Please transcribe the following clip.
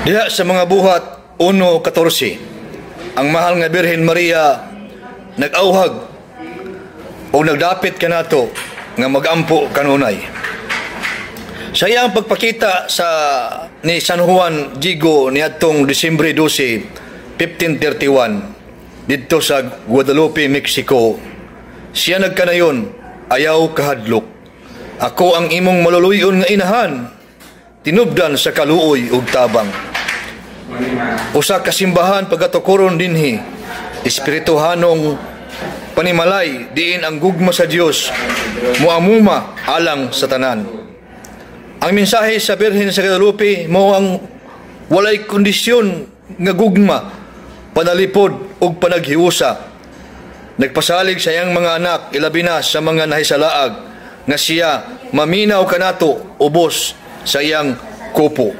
Diha sa Mga Buhat 1:14, ang mahal nga Birhen Maria nag-awhag o nagdapit kanato nga magampo kanunay. Sa iyang pagpakita sa ni San Juan Diego niadtong Disyembre 12, 1531 didto sa Guadalupe, Mexico, siya nagkanayon, "Ayaw kahadlok. Ako ang imong maluluyon nga inahan, tinubdan sa kaluoy ug tabang." Usa ka simbahan pagatukoron dinhi, espirituhanong panimalay diin ang gugma sa Dios muamuma alang sa tanan. Ang mensahe sa Birhen sa Guadalupe mao ang walay kondisyon nga gugma, panalipod ug panaghiusa. Nagpasalig sa iyang mga anak, ilabi na sa mga nahisalaag, nga siya maminaw kanato ubos sa iyang kupo.